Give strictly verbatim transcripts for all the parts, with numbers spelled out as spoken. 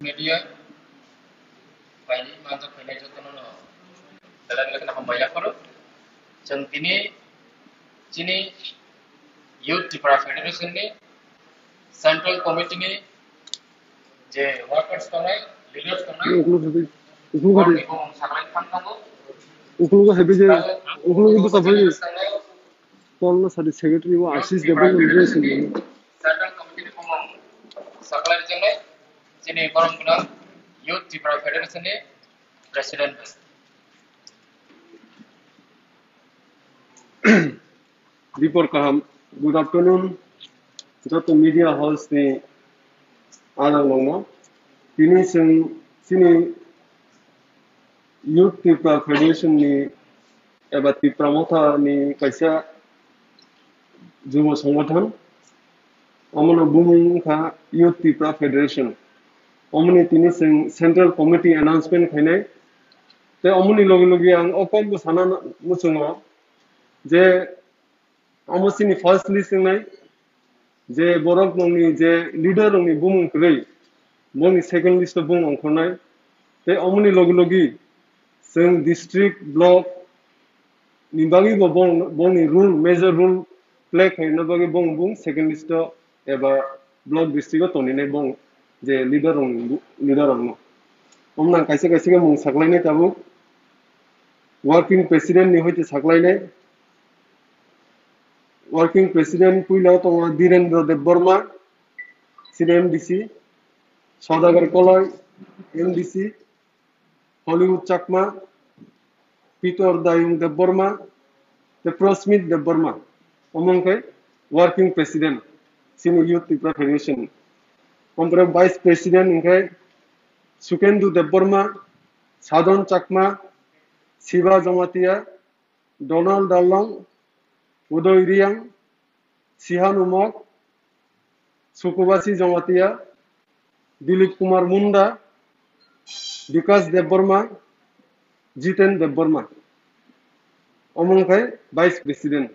Media bai manjak phainai jotono no belai belai kheno hambai yapharo. Chwng tini chini Youth Tipra Federation ni Central Committee ni je workers tongnai, leaders tongnai, Ukluk habi, ukluk habi, borokni bumung saklai thang thango. Ukluk habi je, ukluk habi sabai. Tolno sadi secretary o Ashish Debbarma ni dress ni. Central Committee ni bumung saklai rijak nai chini borom gwnang Youth Tipra Federation ni President. Bipor kaham. Good afternoon, joto media house ni adang longno. Tini chwng chini Youth Tipra Federation ni eba Tipra Motha ni kaisa jubo songothon, omono bumung wngkha Youth Tipra Federation. Omoni tini chwng Central Committee announcement khainai. Tei omoni logi logi ang o kokbo sana muchungo je omo chini first list wngnai, je borok nongni je leader rokni bumung kwrwi, bongni second list o bumung ongkhornai. Tei omoni logi logi chwng district, block ni bagwi bo bong, bongni role, major role play khaina bagwi bong, bung second list o eba block district o toninai bong je leader rokni bu-, leader rokno. Omno ang kaisa kaisa khe mung saklainai tabuk. Working president ni hoite saklainai. Working president puila tongo Dhirendra Debbarma, chini M D C, Saudagar Koloi, M D C, Hollywood Chakma, Pitor Dayung Debbarma, tei Prosmit Debbarma. Omo wngkhe working president, chini Youth Tipra Federation. Ompore vice president wngkhe Sukendu Debbarma, Sadon Chakma, Siva Jamatia, Donald Dalong, Udoy Riang, Sihan Umok, Sukubasi Jamatia, Dilip Kumar Munda, Bikas Debbarma, Jiten Debbarma. Omo wngkhe vice president.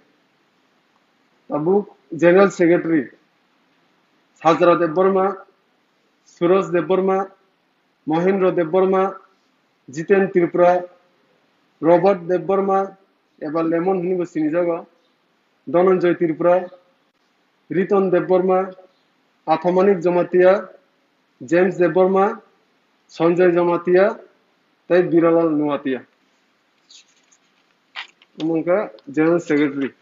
Tabuk general secretary, Sajra Debbarma, Suraj Debbarma, Mohendra Debbarma, Jiten Tripura, Robert Debbarma, eba Lemon hinwi bo sinijago, Dhananjay Tripura, Riton Debbarma, Athamanik Jamatia, James Debbarma, Sanjay Jamatia, tei Biralal Nuatia. Omo wngkha General Secretary.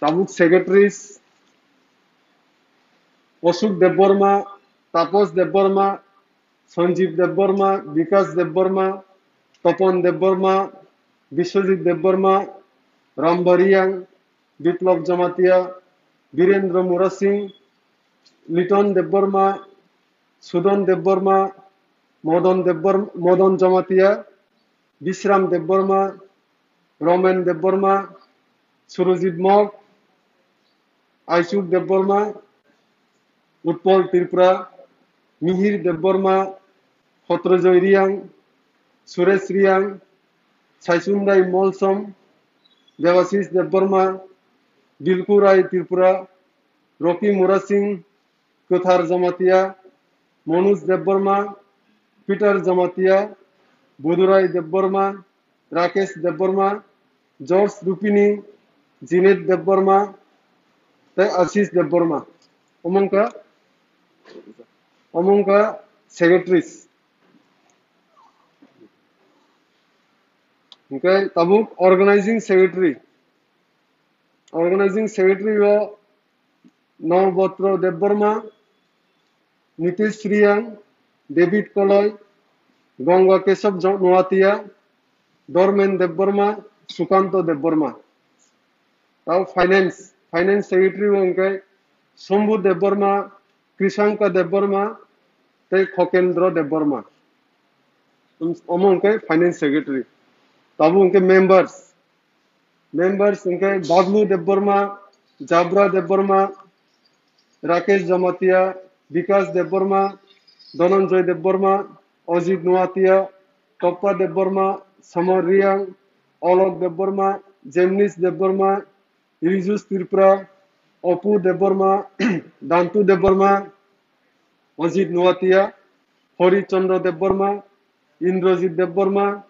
Tabuk Secretaries, Ashok Debbarma, Tapos Debbarma, Sanjeev Debbarma, Bikas Debbarma, Topon Debbarma, Biswajit Debbarma, Ramba Riang, Biplab Jamatia, Birendra Murasing, Liton Debbarma, Sudon Debbarma, Modon Debbar-, Modon Jamatia, Bisram Debbarma, Romen Debbarma, Surojit Mok, Aisuk Debbarma, Utpal Tripura, Mihir Debbarma, Hotrojoy Riang, Suresh Riang, Saisundai Molsom, Debasis Debbarma, Dilku Rai Tripura, Rocky Murasing, Kwthar Jamatia, Manoj Debbarma, Peter Jamatia, Budurai Debbarma, Rakesh Debbarma, George Rupini, Jinet Debbarma, tei Ashish Debbarma. Omo wngkha, omo wngkha secretaries. Hingke tabuk organizing secretary. Organizing secretary o Nobotro Debbarma, Nitish Riang, David Koloi, Ganga Kesab Jo-, Noatia, Dormen Debbarma, Sukanto Debbarma. Tao finance, finance secretary o hingke Shambhu Debbarma, Krishanka Debbarma, tei Khokendra Debbarma. Omo hingke finance secretary. Tabuk hingke members, Members hingke Bablu Debbarma, Jabra Debbarma, Rakesh Jamatia, Bikas Debbarma, Dhananjay Debbarma, Ajit Noatia, Toppa Debbarma, Samar Riang, Olok Debbarma, Jemnis Debbarma, Rijus Tripura, Opu Debbarma, Dantu Debbarma, Ajit Nuatia, Hori Chandra Debbarma, Indrajit Debbarma,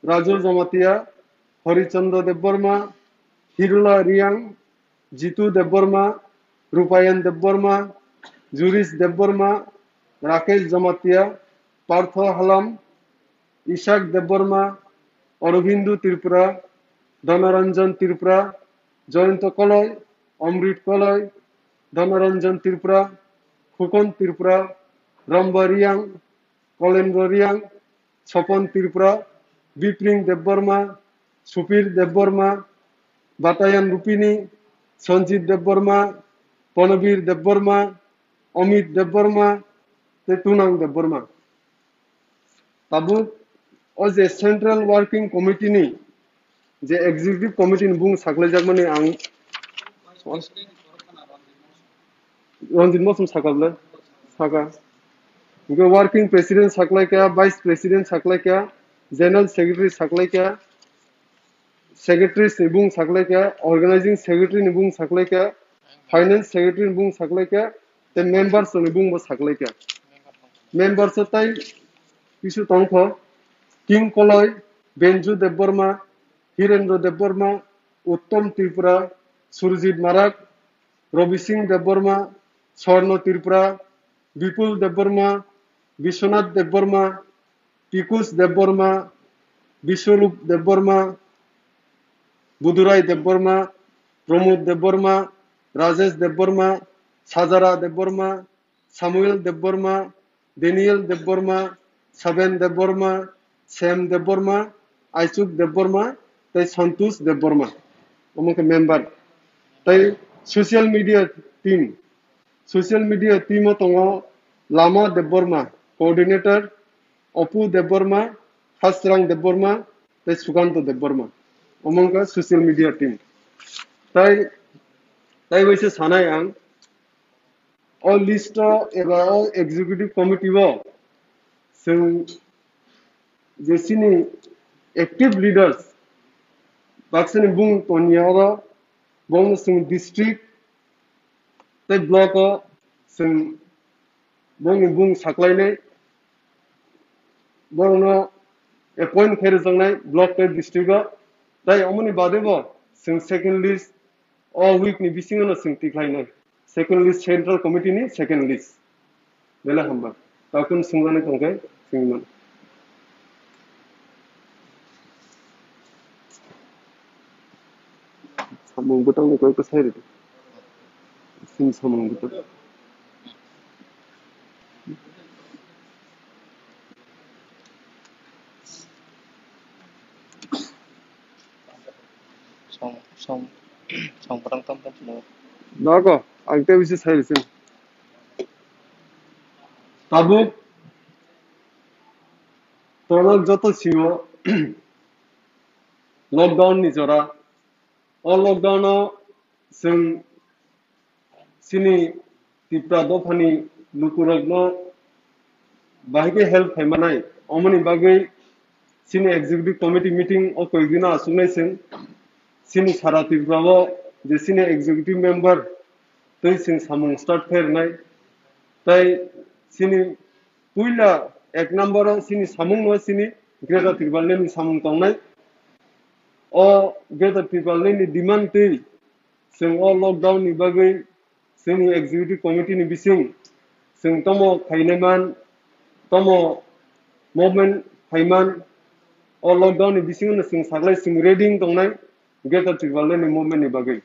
Raju Jamatia, Hori Chandra Debbarma, Hirula Riang, Jitu Debbarma, Rupayan Debbarma, Juris Debbarma, Rakesh Jamatia, Partho Halam, Ishak Debbarma, Aurobindo Tripura, Dhanaranjan Tripura, Jayanta Koloi, Amrit Koloi, Dhanaranjan Tripura, Khukon Tripura, Ramba Riang, Kolendra Riang, Sopon Tripura, Bipring Debbarma, Supir Debbarma, Batayan Rupini, Sanjit Debbarma, Panabir Debbarma, Amit Debbarma, tei Tunang Debbarma. Tabuk o je Central Working Committee ni je Executive Committee ni bung saklaijakmani ang Ranjit Mosum saka bwle? Saka. Hingke Working President saklaikha, Vice President saklaikha, General Secretary saklaikha, Secretaries ni bung saklaikha, Organizing Secretary ni bung saklaikha, Finance Secretary ni bung saklaikha, tei members ni bung bo saklaikha. Members o tai kisu tongkho, King Koloi, Benju Debbarma, Hirendra Debbarma, Uttom Tripura, Surjit Marak, Robi Singh Debbarma, Swarno Tripura, Bipul Debbarma, Biswanath Debbarma, Pikush Debbarma, Biswarup Debbarma, Budurai Debbarma, Pramod Debbarma, Rajesh Debbarma, Sajara Debbarma, Samuel Debbarma, Daniel Debbarma, Saben Debbarma, Sam Debbarma, Aichuk Debbarma, tei Santosh Debbarma. Omo khe member. Tei social media team. Social media team o tongo Lama Debbarma, coordinator, Opu Debbarma, Hasrang Debbarma, tei Sukanto Debbarma. Omo wngkha social media team. Tai, tai bai se sanai ang, o list o eba o executive committee o chwng je chini active leaders baksani bung toniya oro, bongno chwng district tei block o chwng bongni bung saklainai, borokno appoint khe rwjaknai block tei district o. Tai omoni bade bo chwng second list o week ni bisingo no chwng tikhlainai. Second list, Central Committee ni second list. Belai hamba. Takun swngjaknai tongkhe swngmano. Samung bwtangni koi kwsai rwdi. Sini samung bwtang. Song, song, song bwtang tam tam sino. Nogo, ang tei bisi sai rwsing. Tabuk, tonok joto sio, lockdown ni jora. O lockdown o chwng chini Tipra dophani lukurokno bahai khe help khai manai. Omoni bagwi chini executive committee meeting o koi dino aswknai chwng chini sara Tripura o je chini executive member tei chwng samung start khai rwnai. Tai chini puila ek number o chini samung no chini Greater Tipraland ni samung tongnai. O Greater Tipraland ni demand twi chwng o lockdown ni bagwi chini executive committee ni bising chwng tomo khainai man, tomo movement khaiman, o lockdown ni bisingo no chwng saklai chwng ready wng tongnai Greater Tipraland ni movement ni bagwi.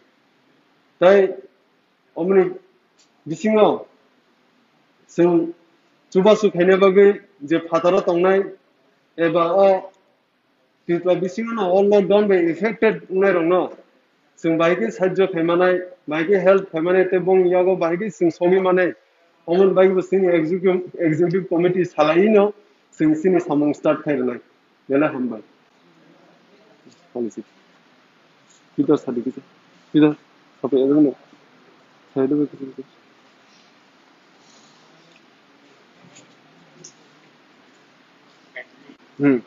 Tai omoni bisingo chwng chubachu khaina bagwi je phataro tongnai eba o Tripura bisingo no o lockdown bai affected wngnai rokno chwng bahai khe sahajyo khai manai, bahai khe help khai manai tei bong yago bahai khe chwng somi manai. Omoni bagwi bo chini executive, executive committee salai no chwng chini samung start khai rwnai. Belai hambai. Policy. Peter sadi kisa. Peter, sapai ada mana? Saya ada kisa kisa. Hmm.